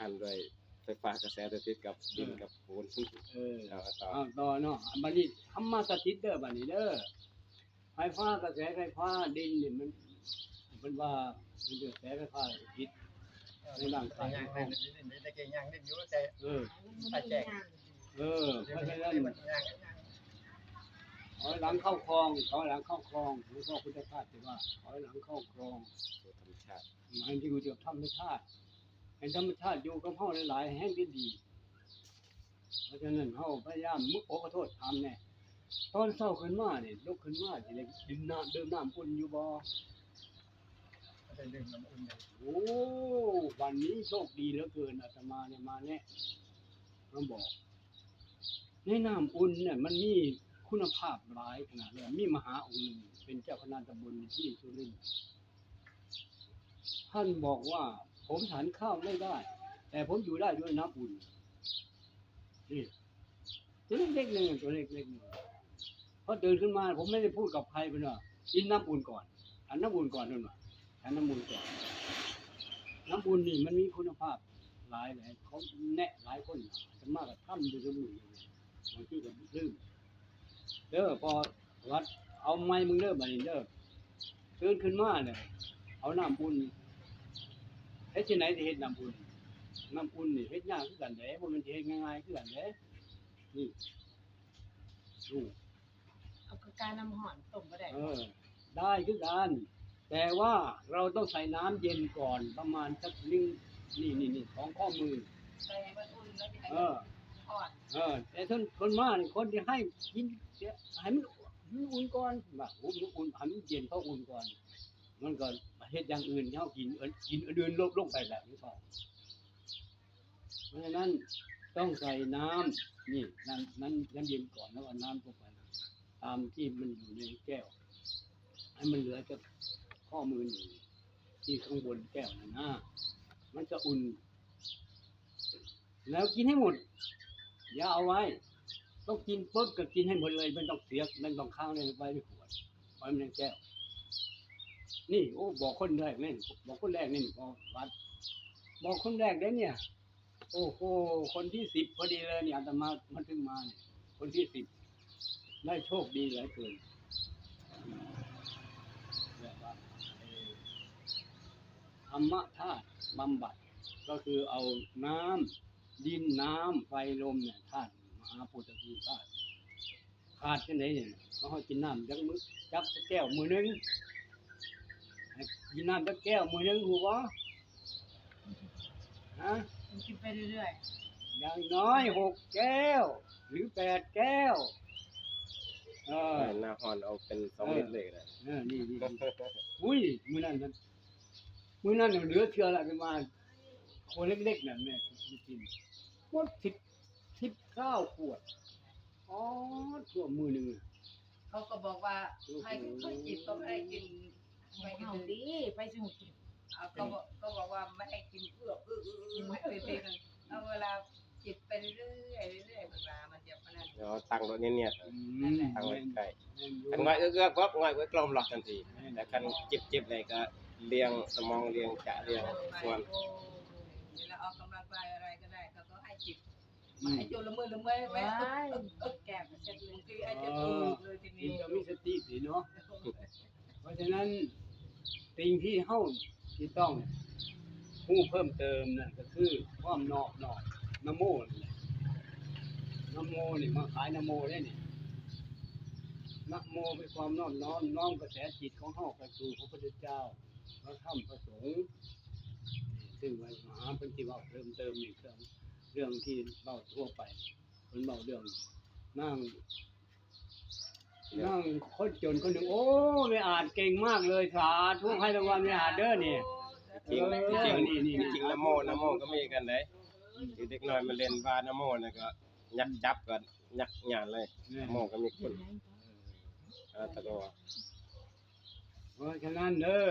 ນດ້ວຍໄຟຟ້າກະແສສະຖິດກັບດິນກັບປູນ. ເອີ ເອົາຕໍ່ ເອົາຕໍ່ເນາະ. ບັດນີ້ທຳມະສະຖິດເດີ ບັດນີ້ເດີ ໄຟຟ້າ ກະແສໄຟຟ້າ ດິນນີ້ ມັນ ເພິ່ນວ່າ ມັນເປັນກະແສໄຟຟ້າສະຖິດໃນຮ່າງກາຍຂອງເຮົາ. ເອີ ເອີ ເພາະສະນັ້ນ ຖອຍຫຼັງເຂົ້າຄອງ ຖອຍຫຼັງເຂົ້າຄອງ ຫຼວງພໍ່ພຸດທະທາດຊິວ່າ ຖອຍຫຼັງເຂົ້າຄອງ ໃຫ້ຢູ່ກັບທຳມະຊາດ ໃຫ້ທຳມະຊາດຢູ່ກັບເຮົາຫຼາຍໆ ແຮງຈະດີ. ເພາະສະນັ້ນເຮົາພະຍາຍາມ ໂອ້ ຂໍໂທດ ຖາມແດ່ ຕອນເຊົ້າຂຶ້ນມານີ້ ລຸກຂຶ້ນມາຊິໄດ້ດື່ມນ້ຳ ດື່ມນ້ຳອຸ່ນຢູ່ບໍ່? ໄດ້ດື່ມນ້ຳອຸ່ນຢູ່. ໂອ້ ບັດນີ້ໂຊກດີເຫຼືອເກີນ ອາດຕະມາໄດ້ມາແນະ ມາບອກ ໃນນ້ຳອຸ່ນນັ້ນມັນມີຄຸນນະພາບຫຼາຍຂະໜາດເລີຍ. ມີມະຫາອົງໜຶ່ງເປັນເຈົ້າຄະນະຕຳບົນຢູ່ທີ່ສຸລິນ ທ່ານບອກວ່າ "ผมฉันข้าวไม่ได้ แต่ผมอยู่ได้ด้วยน้ำอุ่น" ນີ້ ຕົວເລັກໆໜຶ່ງ ຕົວເລັກໆໜຶ່ງ พอตื่นขึ้นมา ผมไม่ได้พูดกับใคร เพิ่นว่า "กินน้ำอุ่นก่อน ฉันน้ำอุ่นก่อน" เพิ่นว่า "ฉันน้ำอุ่นก่อน" น้ำอุ่นนี่มันมีคุณภาพหลาย หลาย เขาแนะหลายคน อาตมาก็ทำอยู่ซุมื้อนี้ บางทีก็ลืม เด้อ พอวัด เอาใหม่มึงเด้อ บัดนี้เด้อ ตื่นขึ้นมาเนี่ย เอาน้ำอุ่น เฮ็ดจั่งใด๋สิเฮ็ดน้ำอุ่น น้ำอุ่นนี่เฮ็ดยากคือกันเด้ บ่แม่นสิเฮ็ดง่ายๆคือกันเด้ นี่ เอากาน้ำร้อนต้มบ่ได้ เออ ได้คือกัน แต่ว่าเราต้องใส่น้ำเย็นก่อนประมาณสักหนึ่ง นี่ นี่ นี่ สองข้อมือ ใส่ให้มันอุ่นแล้วสิให้ เออ มันร้อน เออ แต่ส่วน ส่วนมากนี่คนที่ให้กิน ให้มัน มันอุ่นก่อน ว่าอุ่น อุ่น ให้มันเย็น พออุ่นก่อน มันก็เฮ็ดอย่างอื่นที่เฮากิน เอิ้น กินอื่นๆ ลบลงไปแล้ว นี่พอ เพราะฉะนั้นต้องใส่น้ำ นี่ น้ำ น้ำ น้ำเย็นก่อน แล้วเอาน้ำลงไป ตามที่มันอยู่ในแก้ว ให้มันเหลือจากข้อมือหนึ่งที่ข้างบนแก้วนั่นนะ มันจะอุ่น แล้วกินให้หมด อย่าเอาไว้ ต้องกินปุ๊บก็กินให้หมดเลย ไม่ต้องเสีย ไม่ต้องค้างเลย ไว้ในขวด ไว้ในแก้ว นี่ โอ้ บอกคนแรกนี่ บอกคนแรกนี่ พอวัด บอกคนแรกเด้เนี่ย โอ้โห คนที่สิบพอดีเลยเนี่ย อาตมา มันถึงมาเนี่ย คนที่สิบ ได้โชคดีเหลือเกิน แบบว่า เอ่อ ธรรมธาตุบำบัด ก็คือเอาน้ำ ดิน น้ำ ไฟ ลมเนี่ย ธาตุมหาปุตตะพีธาตุ ขาดจั่งใด๋นี่ เฮากินน้ำจักมื้อ จักแก้วมื้อหนึ่ง ให้กินน้ำจักแก้วมื้อหนึ่ง ฮู้บ่ ฮะ กินไปเรื่อยๆ อย่างน้อยหกแก้ว หรือแปดแก้ว เออ เออ น้ำร้อนเอาเป็นสองลิตรเลยก็ได้ เออ นี่ๆ อุ้ย มื้อนั้นนะ มื้อนั้นน่ะเหลือเชื่อละ ประมาณขวดเล็กๆ น่ะ แม่กินหมดสิบ สิบเก้าขวด อ๋อ ทั่วมื้อหนึ่ง เขาก็บอกว่า โอ้โห ใครเคยจิบก็ไม่ให้กิน ของเฮาติ ไปสิฮู้กิน เอา ก็บอก ก็บอกว่าไม่ให้กินเอื้อ อื้อ อื้อ อื้อ ไม่เคยเป็น เอาเวลาจิบไปเรื่อยๆ เรื่อยๆ เวลามันจะปะนั้น เนาะ ตั้งรถเนียดๆ อืม นั่นแหละ ตั้งไว้ใกล้ แม่นอยู่ คันง่อยเอื้อๆ ปั๊บ ง่อยไว้กลมล็อกทันที แม่น แต่คันจิบๆ นี่ก็เรียงสมอง เรียงจะ เรียงส่วน โอ้ เวลาออกกำลังกายอะไรก็ได้ เขาก็ให้จิบ อืม ให้จนละเมอละเมอไว้ ว้าย แก้มเช็ดเลย บางทีอาจจะถูกเลยทีนี้ มันก็มีสติสิเนาะ เพราะฉะนั้นสิ่งที่เฮาสิต้องรู้เพิ่มเติมนั่นก็คือความนอบน้อม นะโมนี่แหละ นะโมนี่มาขายนะโมได้นี่ นะโมเป็นความนอบน้อม น้อมกระแสจิตของเฮาไปสู่พระพุทธเจ้า พระธรรม พระสงฆ์ ซึ่งมหาเพิ่นสิเว้าเพิ่มเติมนี่ เรื่อง เรื่องที่เว้าทั่วไป เพิ่นเว้าเรื่องนาง เรื่อง นางคนจนคนหนึ่ง โอ้ แม่อาจเก่งมากเลย สาธุ ให้รางวัลแม่อาจเด้อนี่ จริง เออ จริง นี่ นี่ จริง นะโม นะโมก็มีกันเด้ อืม เด็กน้อยมาเล่นว่านะโมนี่ก็ยักจับก็ยักหยาดเลย แม่น นะโมก็มีคุณ เออ แต่ก็ว่า เพราะฉะนั้นเด้อ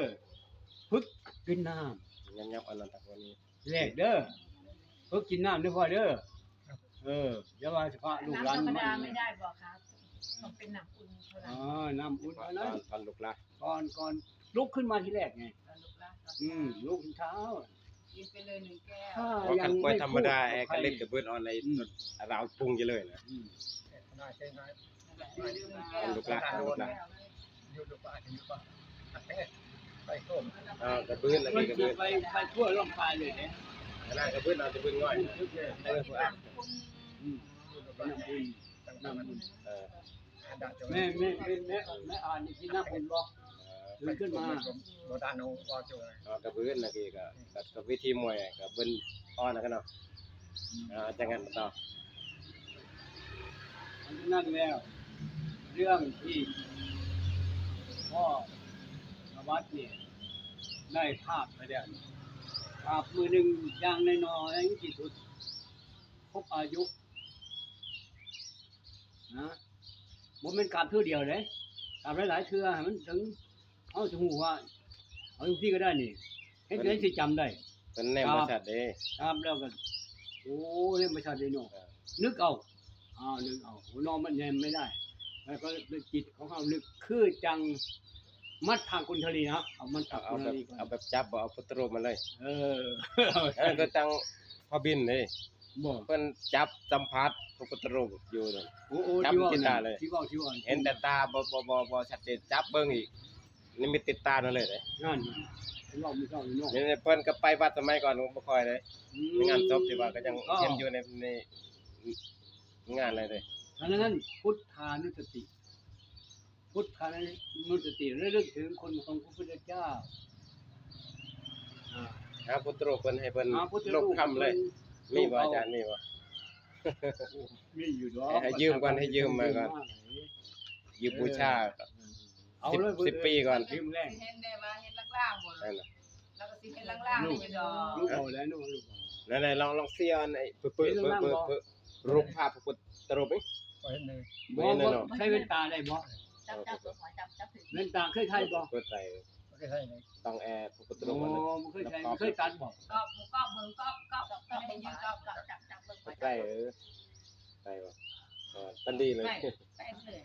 ฝึกกินน้ำ ยับๆ อันนั้นตะโกนนี่ แรกเด้อ ฝึกกินน้ำเด้อพ่อเด้อ ครับ เออ อย่าว่าเฉพาะลูกหลาน น้ำธรรมดาไม่ได้บ่คะ ต้องเป็นน้ำอุ่นเท่านั้น อ๋อ น้ำอุ่นเท่านั้น ตอน ตอนลุกละ ก่อน ก่อนลุกขึ้นมาทีแรกไง ตอนลุกละ ตอน อืม เช้า ลุกเช้า ກິນໄປເລີຍໜຶ່ງແກ້ວ. ເພາະຄັນກ້ວຍທຳມະດາ ແອກະເລັດກະເບີດອອນໄລ ອືມ ລາວປຸງຢູ່ເລີຍນະ. ອືມ ອັນລູກຫຼານ ລູກຫຼານ ອ່າ ກະບືນ ອັນນີ້ກະບືນ ໄປ ໄປທົ່ວລ່ອງປາຍເລີຍເດ້. ອັນນັ້ນກະບືນ ເອົາແຕ່ບືນງອຍ ອືມ ນ້ຳບຸນ ນ້ຳບຸນ ເອີ ແມ່ ແມ່ ແມ່ ແມ່ ແມ່ອານນີ້ກິນນ້ຳບຸນບໍ່? ເອີ ຕື່ນຂຶ້ນມາ ບໍ່ທັນຮູ້ວ່າຢູ່ ເອີ ກະບືນນະ ກະ ກະ ກະວິທີມວຍ ກະບືນອ່ອນນະເນາະ. ອືມ ເອີ ຈັ່ງນັ້ນຕໍ່ ອັນນັ້ນແລ້ວ ເລື່ອງທີ່ພໍ່ສະຫວັດນີ້ໄດ້ພາບໄປແລ້ວ ພາບມື້ໜຶ່ງຢ່າງໜ້ອຍໆທີ່ສຸດ ຄົບອາຍຸ ນະ ບໍ່ແມ່ນກາບເທື່ອດຽວເດ້ ກາບຫຼາຍໆເທື່ອໃຫ້ມັນເຖິງ ເຮົາຊິຮູ້ວ່າ ເອົາຈັ່ງຊີ້ກະໄດ້ນີ້ ເຮັດຈັ່ງໃດຊິຈຳໄດ້. ເພິ່ນແນມບໍ່ຊັດເດ້ ກາບແລ້ວກະ ໂອ້ ແນມບໍ່ຊັດເດ້ເນາະ ເອີ ນຶກເອົາ ອ້າວ ນຶກເອົາ ຫົວເນາະ ມັນແນມໄມ່ໄດ້ ແລ້ວກະຈິດຂອງເຮົານຶກ ຄືຈັ່ງມັດທະກຸນທະລີນະ ເອົາມັດທະກຸນທະລີ ເອົາແບບ ເອົາແບບຈັບບໍ່ ເອົາພຸດທະຮູບມາເລີຍ ເອີ ເອີ ກະຈັ່ງພະບິນເດ້ ບໍ່ ເພິ່ນຈັບສຳຜັດພະພຸດທະຮູບຢູ່ນັ້ນ ໂອ້ ໂອ້ ຈັບຕິດຕາເລີຍ ທີ່ເວົ້າ ທີ່ເວົ້າ ເຫັນແຕ່ຕາ ບໍ່ ບໍ່ ບໍ່ ບໍ່ຊັດເຈນ ຈັບເບິ່ງອີກ ນິມິດຕິດຕານັ້ນເລີຍເດ້. ນັ້ນ ເພິ່ນເວົ້າມື້ເຊົ້ານີ້ເນາະ ນີ້ເພິ່ນກະໄປວັດສະໄໝກ່ອນ ບໍ່ຄ່ອຍເດ້ ອືມ ງານສົບທີ່ວ່າກະຍັງ ອໍ ເຫັນຢູ່ໃນ ໃນງານເລີຍເດ້. ອັນນັ້ນ ພຸດທານຸສະຕິ ພຸດທານຸສະຕິ ລະລຶກເຖິງຄຸນຂອງພະພຸດທະເຈົ້າ ອາ ຫາພຸດທະຮູບເພິ່ນ ໃຫ້ເພິ່ນ ຫາພຸດທະຮູບລົບຄຳເລີຍ ມີບໍ່ອາຈານ ມີບໍ່? ໂອ້ ມີຢູ່ດອກ ໃຫ້ຢືມກ່ອນ ໃຫ້ຢືມມາກ່ອນ ຢືມມາ ຢືມບູຊາ ເອີ ເອົາເລີຍ ສິບ ສິບປີກ່ອນ ຢືມແລງ ຊິເຫັນແດ່ວ່າເຫັນລາງໆບໍ່ ນັ້ນນະ ລາວກະຊິເຫັນລາງໆຢູ່ດອກ ລູກເອົາແລ້ວ ລູກເອົາ ນັ້ນແຫຼະ ລອງ ລອງເຊຍອັນ ເປີດ ເປີດ ເປີດ ເປີດ ຮູບພາບພະພຸດທະຮູບນີ້ ບໍ່ເຫັນເລີຍ ບໍ່ ບໍ່ເຫັນເລີຍເນາະ ໃສ່ແວ່ນຕາໄດ້ບໍ່? ຈັບ ຈັບ ຈັບ ຈັບ ແວ່ນຕາເຄີຍໃສ່ບໍ່? ເຄີຍໃສ່ ບໍ່ເຄີຍໃສ່ເລີຍ ຕ້ອງແອບພະພຸດທະຮູບ ໂອ້ ບໍ່ເຄີຍໃສ່ ບໍ່ເຄີຍຕັດບໍ່? ກອບ ກອບເບິ່ງ ກອບ ກອບ ກອບ ໃຫ້ຢືມ ກອບ ກອບ ຈັບ ຈັບເບິ່ງ ໃກ້ ເອີ ໃກ້ບໍ່? ເອີ ຕັນດີເລີຍ ໃກ້ ໃກ້ເລີຍ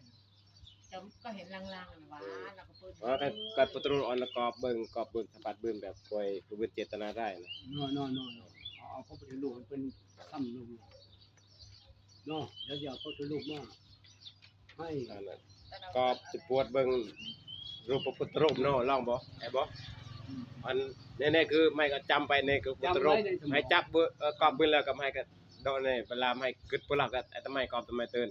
ເຈົ້າກະເຫັນລາງໆ ວ່າ ເອີ ລະກະເປີດ ເອີ ກະ ກະປະຕູອ່ອນ ລະກອບເບິ່ງ ກອບເບິ່ງ ສະພັດເບິ່ງແບບປ່ອຍ ກະເບິ່ງເຈດຕະນາໄດ້ນະ ເນາະ ເນາະ ເນາະ ເນາະ ເອົາ ເອົາພະພຸດທະຮູບເປັນຄຳລົງ ເນາະ ດຽວຊິເອົາພະພຸດທະຮູບມາໃຫ້ ອັນນັ້ນ ກອບຊິປວດເບິ່ງຮູບພະພຸດທະຮູບເນາະ ລອງບໍ່ ໄດ້ບໍ່? ອືມ ອັນ ແນ່ໆ ຄືໃໝ່ກະຈຳໄປ ນີ້ຄືພຸດທະຮູບ ໃຫ້ຈັບເບິ່ງ ເອີ ກອບເບິ່ງແລ້ວກະໃຫ້ກະ ດອກນີ້ ເວລາໃຫ້ກຶດພວກລາວກະ ອາດຕະມາກອບຕະມາຕື່ນ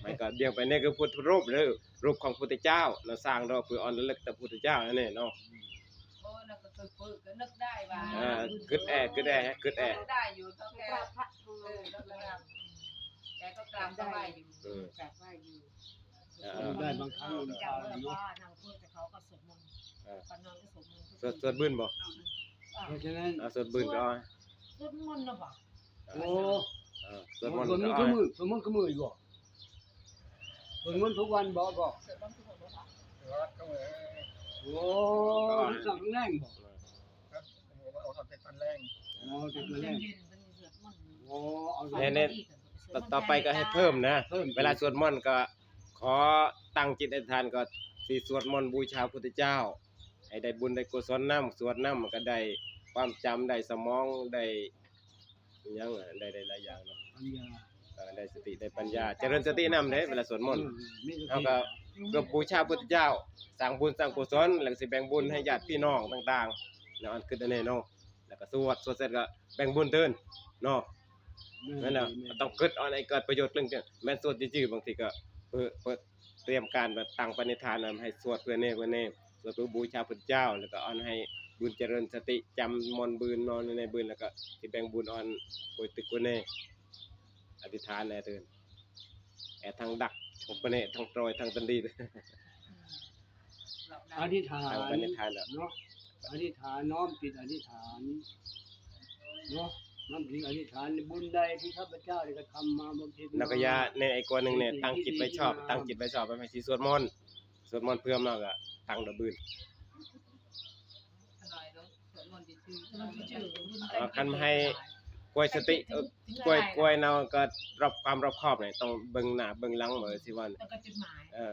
ໃຫ້ກະດຽວໄປ ນີ້ຄືພຸດທະຮູບເດີ ຮູບຂອງພຸດທະເຈົ້າເນາະ ສ້າງດອກເພື່ອອ່ອນລະລຶກຕໍ່ພຸດທະເຈົ້ານັ້ນເນາະ. ໂອ້ ນັ້ນກະຄື ກະນຶກໄດ້ວ່າ ເອີ ກຶດແອ ກຶດແອ ກຶດແອ ໄດ້ຢູ່ ເຖົ້າແກ່ ເອີ ແລ້ວກະ ແຕ່ກະກາບໄຫວ້ຢູ່ ເອີ ກາບໄຫວ້ຢູ່ ເອີ ໄດ້ບາງຄັ້ງ ເຈົ້າເນາະ ນັ່ງຄຸຍກັບເຂົາກະສວດມົນ ເອີ ກ່ອນນອນກະສວດມົນ ສວດ ສວດບືນບໍ່? ເອີ ສວດບືນກະ ສວດມົນນະບໍ່? ໂອ້ ເອີ ສວດມົນ ສວດມົນ ກະ ຄືມື້ ສວດມົນຄືມື້ຢູ່ບໍ່? ສວດມົນທຸກວັນບໍ່? ບໍ່ ສວດມົນທຸກມື້ບໍ່ຄະ? ໂອ້ ສວດຕອນແລງບໍ່? ເອີ ເອົາຕອນເປັນຕອນແລງ ອໍ ເປັນຕອນແລງ ໂອ້ ເອົາ ແລ້ວ ຕໍ່ໄປກະໃຫ້ເພີ່ມນະ ເວລາສວດມົນກະຂໍຕັ້ງຈິດອະທິຖານ ກະຊິສວດມົນບູຊາພະພຸດທະເຈົ້າ ໃຫ້ໄດ້ບຸນໄດ້ກຸສົນນຳ ສວດນຳກະໄດ້ຄວາມຈຳ ໄດ້ສະໝອງ ໄດ້ ຫຍັງ ໄດ້ ໄດ້ຫຼາຍຢ່າງເນາະ ປັນຍາ ເອີ ໄດ້ສະຕິໄດ້ປັນຍາ ຈະເລີນສະຕິນຳເດ້ ເວລາສວດມົນ ເຮົາກະ ກະບູຊາພຸດທະເຈົ້າ ສ້າງບຸນສ້າງກຸສົນ ແລ້ວກະຊິແບ່ງບຸນໃຫ້ຍາດພີ່ນ້ອງຕ່າງໆ ແນວອັນຄຶດອັນແນ່ເນາະ ແລ້ວກະສວດ ສວດເສັດກະແບ່ງບຸນຕື່ມເນາະ ແມ່ນແລ້ວ ຕ້ອງຄຶດເອົາໃນເກີດປະໂຫຍດເລື່ອງ ແມ່ນສວດຈື່ໆ ບາງທີກະ ເອີ ເປີດ ຕຽມການແບບຕັ້ງປະນິທານນຳ ໃຫ້ສວດເພື່ອແນ່ ເພື່ອແນ່ ສວດເພື່ອບູຊາພຸດທະເຈົ້າ ແລ້ວກະອັນໃຫ້ບຸນຈະເລີນສະຕິ ຈຳມົນບືນ ນອນໃນບືນ ແລ້ວກະຊິແບ່ງບຸນອັນໂກຍຕຶກໂກຍແນ່ ອະທິຖານແນ່ຕື່ມ ແອທັງດັກ ທັງປະເນ ທັງຕຣອຍ ທັງຕັນດີ ອະທິຖານ ຕັ້ງປະນິທານແລ້ວ ເນາະ ອະທິຖານ ນ້ອມຈິດອະທິຖານ ເນາະ ນ້ອມຈິດອະທິຖານ ບຸນໃດທີ່ຂ້າພະເຈົ້າໄດ້ກະທຳມາບຳເພັນມາ ແລ້ວກະຢ່າແນ່ ອີກກວ່າໜຶ່ງແນ່ ຕັ້ງຈິດໄວ້ຊອບ ຕັ້ງຈິດໄວ້ຊອບ ໃຫ້ຊິສວດມົນ ສວດມົນເພື່ອມາ ແລ້ວກະຕັ້ງດອກບືນ ເອີ ຄັນໃຫ້ກວຍສະຕິ ເອີ ກວຍ ກວຍເນາະ ກະລອບ ຄວາມລອບຄອບນີ້ ຕ້ອງເບິ່ງໜ້າເບິ່ງຫຼັງ ເອີ ຊິວ່າ ເອີ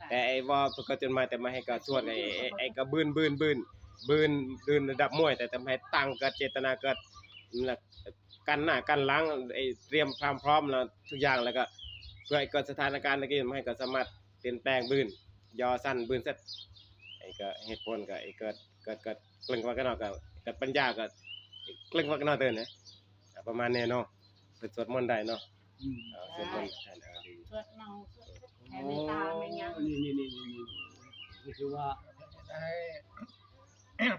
ແຕ່ໄອ້ເວົ້າເພິ່ນກະຈົນມາ ແຕ່ມາໃຫ້ກະສວດ ໄອ້ ໄອ້ກະບືນ ບືນ ບືນ ບືນ ບືນລະດັບມວຍ ແຕ່ທຳໃຫ້ຕັ້ງເກີດ ເຈດຕະນາເກີດ ແລະ ກັນໜ້າກັນຫຼັງ ໄອ້ຕຽມຄວາມພ້ອມແລ້ວທຸກຢ່າງ ແລ້ວກໍເພື່ອໃຫ້ເກີດສະຖານະການໃນເກມ ໃຫ້ກໍສາມາດປ່ຽນແປງບືນ ຍໍຊັ້ນບືນເສັດ ໃຫ້ກໍເຫດຜົນກໍໃຫ້ເກີດ ເກີດ ເກີດເກັ່ງກວ່າກັນເນາະ ກໍ ກໍປັນຍາກໍເກັ່ງກວ່າກັນເນາະເຕີນນະ ປະມານນີ້ເນາະ ເພິ່ນສວດມົນໄດ້ເນາະ ອືມ ເອີ ສວດມົນ ເອີ ດີ ສວດເມົາ ສວດແຜ່ເມດຕາແມ່ນຫຍັງ ນີ້ ນີ້ ນີ້ ນີ້ ຄືວ່າ ໃຫ້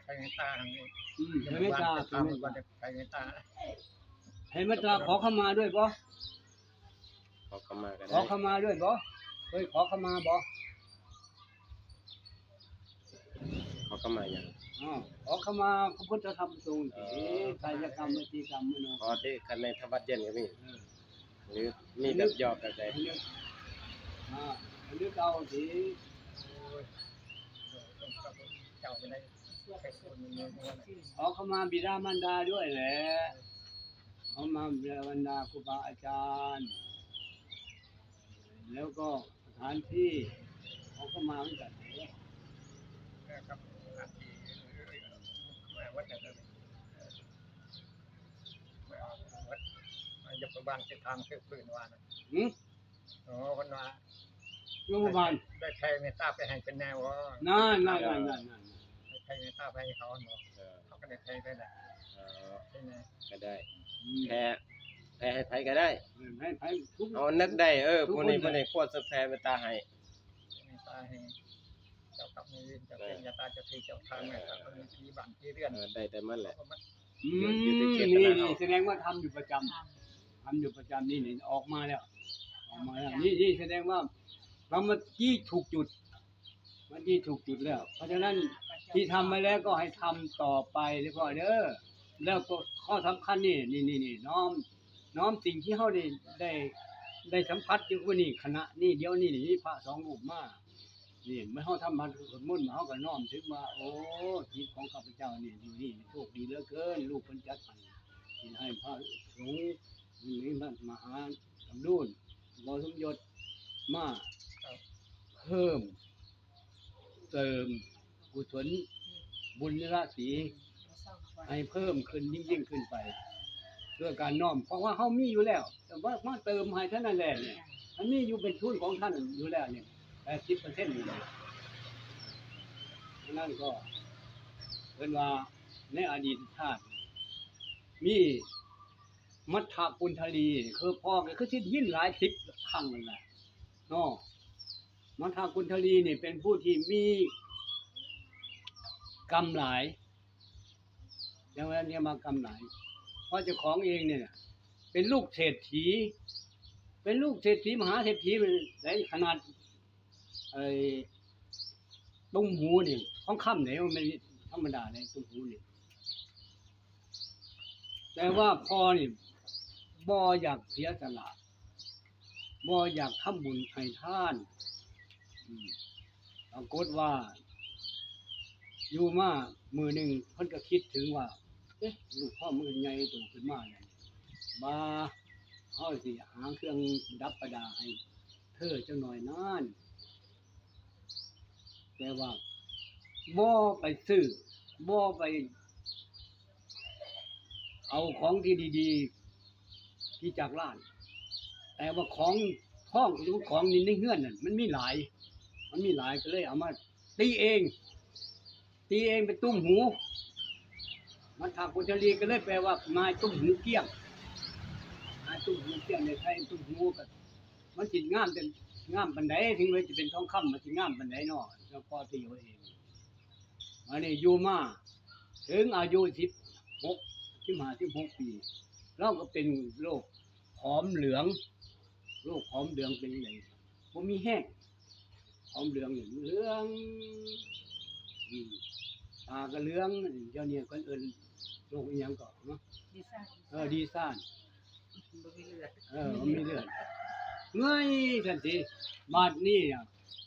ແຜ່ເມດຕາ ອືມ ແຜ່ເມດຕາ ແຜ່ເມດຕາ ແຜ່ເມດຕາ ຂໍເຂົ້າມາດ້ວຍບໍ່? ຂໍເຂົ້າມາກໍໄດ້ ຂໍເຂົ້າມາດ້ວຍບໍ່? ເຄີຍຂໍເຂົ້າມາບໍ່? ຂໍເຂົ້າມາຫຍັງ? ອໍ ຂໍເຂົ້າມາພະພຸດທະທຳພະສົງ ເອີ ກາຍກຳວະຈີກຳເນາະ ຂໍເດ້ ຄັນໃນທຳວັດເຢັນກໍມີ ເອີ ຫຼືມີແບບຢອກແບບໃດ? ຮະ ອັນນີ້ເອົາຕິ ເຈົ້າກໍໄດ້ ຂໍເຂົ້າມາບິດາມານດາດ້ວຍແຫຼະ ຂໍເຂົ້າມາບິດາມານດາ ຄູບາອາຈານ ແລ້ວກໍສະຖານທີ່ ຂໍເຂົ້າມາຄືກັນເດ້ ກັບສະຖານທີ່ ວັດ ຢາກໄປບ້ານເຈັດທາງ ຄືເພິ່ນວ່ານະ ຫື? ອໍ ເພິ່ນວ່າ ໂຍມບ້ານ ໄດ້ແຜ່ເມດຕາໄປໃຫ້ເພິ່ນແດ່ບໍ່? ນັ້ນໆໆໆ ໄດ້ແຜ່ເມດຕາໄປໃຫ້ເຂົາຫັ້ນບໍ່? ເອີ ເຂົາກໍໄດ້ແຜ່ໄປແລ້ວ ເອີ ເປັນໄງ? ກໍໄດ້ ອືມ ແຜ່ ແຜ່ໃຫ້ໃຜກໍໄດ້ ເອີ ໃຫ້ໃຜທຸກ ເອົານຶກໄດ້ ເອີ ທຸກຄົນ ຜູ້ນີ້ ຜູ້ນີ້ຄວນຊິແຜ່ເມດຕາໃຫ້ ເມດຕາໃຫ້ເຈົ້າກັບນາຍເວນ ເຈົ້າເປັນ ເອີ ຍາຕາເຈົ້າທີ່ເຈົ້າທາງ ເອີ ແມ່ນ ເອີ ເຂົາກໍມີທີ່ບ້ານທີ່ເຮືອນ ເອີ ໄດ້ແຕ່ມັນແຫຼະ ເຂົາກໍມາ ອືມ ຢູ່ທີ່ເຈດຕະນາ ນີ້ ນີ້ ເນາະ ແສດງວ່າທຳຢູ່ປະຈຳ ທຳຢູ່ປະຈຳ ນີ້ ນີ້ ອອກມາແລ້ວ ອອກມາແລ້ວ ນີ້ ນີ້ ແສດງວ່າ ເຮົາມາຈີ້ຖືກຈຸດ ມັນທີ່ຖືກຈຸດແລ້ວ ເພາະສະນັ້ນທີ່ທຳໄວ້ແລ້ວກໍໃຫ້ທຳຕໍ່ໄປເດີພໍ່ເດີ ແລ້ວກໍຂໍ້ສຳຄັນນີ້ ນີ້ໆໆ ນ້ອມ ນ້ອມສິ່ງທີ່ເຮົາໄດ້ ໄດ້ ໄດ້ສຳຜັດຢູ່ມື້ນີ້ ຂະນະນີ້ ດຽວນີ້ນີ້ ມີພະສອງຮູບມາ ນີ້ເມື່ອເຮົາທຳບັດສວດມົນ ເຮົາກໍນ້ອມຖືກວ່າ ໂອ້ ຈິດຂອງຂ້າພະເຈົ້ານີ້ຢູ່ນີ້ໂຊກດີເຫຼືອເກີນ ລູກເພິ່ນຈັດໃຫ້ ທີ່ໃຫ້ພະສົງ ມີມະຫາດຳດູນ ບໍ່ສົມຍົດ ມາເພີ່ມ ເສີມກຸສົນບຸນລາສີໃຫ້ເພີ່ມຂຶ້ນຍິ່ງໆຂຶ້ນໄປ ດ້ວຍການນ້ອມ ເພາະວ່າເຮົາມີຢູ່ແລ້ວ ແຕ່ວ່າມາເຕີມໃຫ້ເທົ່ານັ້ນແຫຼະ ມັນມີຢູ່ເປັນທຶນຂອງທ່ານຢູ່ແລ້ວນີ້ ແປດສິບເປີເຊັນນີ້ແຫຼະ ສະນັ້ນກໍເພິ່ນວ່າໃນອະດີດຊາດມີ ມັດທະກຸນທະລີ ຄືພໍ່ກໍຄືຊິໄດ້ຍິນຫຼາຍສິບຄັ້ງແລ້ວນະເນາະ ມັດທະກຸນທະລີນີ້ເປັນຜູ້ທີ່ມີກຳຫຼາຍ ຈັ່ງວ່າເນຍ ມາກຳຫຼາຍ ເພາະເຈົ້າຂອງເອງນີ້ນະເປັນລູກເສດຖີ ເປັນລູກເສດຖີ ມະຫາເສດຖີໃນຂະໜາດ ໄອ້ ຕຸ້ມຫູນີ້ ທອງຄຳນີ້ ມັນບໍ່ແມ່ນທຳມະດາເດ້ ຕຸ້ມຫູນີ້ ແຕ່ວ່າພໍ່ນີ້ບໍ່ຢາກເສຍສະຫຼະ ບໍ່ຢາກທຳບຸນໃຫ້ທານ ອືມ ປາກົດວ່າ ຢູ່ມາມື້ໜຶ່ງເພິ່ນກໍຄິດເຖິງວ່າ ເອະ ລູກເຮົາມັນກໍໃຫຍ່ໂຕຂຶ້ນມາແລ້ວ ວ່າເຮົາຊິຫາເຄື່ອງປະດັບປະດາໃຫ້ເທີຈັກໜ່ອຍນັ້ນ ແຕ່ວ່າບໍ່ໄປຊື້ ບໍ່ໄປເອົາຂອງທີ່ດີໆ ທີ່ຈາກຮ້ານ ແຕ່ວ່າຂອງ ຂອງ ຂອງໃນເຮືອນນັ້ນມັນມີຫຼາຍ ມັນມີຫຼາຍ ກໍເລີຍເອົາມາຕີເອງ ຕີເອງເປັນຕຸ້ມຫູ ມັດທະກຸນທະລີ ກໍເລີຍແປວ່ານາຍຕຸ້ມຫູກ້ຽງ ນາຍຕຸ້ມຫູກ້ຽງ ໃນໄທຕຸ້ມຫູກໍ ມັນຊິງາມ ງາມປານໃດ ເຖິງວ່າຈະເປັນທອງຄຳ ມັນຊິງາມປານໃດເນາະ ເຈົ້າພໍ່ຕີເອົາເອງ ບາດນີ້ຢູ່ມາເຖິງອາຍຸສິບຫົກ ສິບຫ້າ ສິບຫົກປີ ລາວກໍເປັນໂລກຂອມເຫຼືອງ ໂລກຂອມເຫຼືອງເປັນຈັ່ງໃດ ບໍ່ມີແຮງ ຂອມເຫຼືອງນີ້ເຫຼືອງ ອືມ ຕາກໍເຫຼືອງ ດຽວນີ້ເພິ່ນເອີ້ນໂລກອີ່ຫຍັງເກາະເນາະ ດີຊານ ເອີ ດີຊານ ບໍ່ມີເລືອດ ເອີ ບໍ່ມີເລືອດ ເງີຍທັນທີ ບາດນີ້ນະ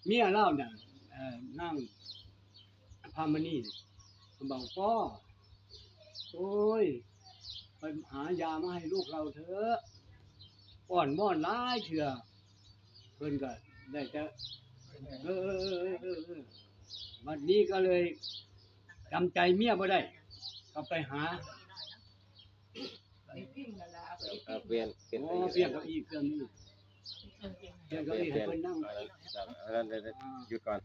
ເມຍລາວນະ ເອີ ນາງ ພາມະນີ ເວົ້າ ພໍ່ ໂອ້ຍ ໄປຫາຢາມາໃຫ້ລູກເຮົາເຖາະ ອ້ອນວອນຫຼາຍເທື່ອ ເພິ່ນກໍໄດ້ແຕ່ ເອີ ເອີ ບັດນີ້ກໍເລີຍ ຈຳໃຈເມຍບໍ່ໄດ້ ກໍໄປຫາ ເອົາປ່ຽນ ປ່ຽນ ໂອ້ ປ່ຽນເກົ້າອີ່ ປ່ຽນນີ້ ປ່ຽນເກົ້າອີ່ໃຫ້ເພິ່ນນັ່ງ ອັນນັ້ນ ອັນນັ້ນ ຢຸດກ່ອນ.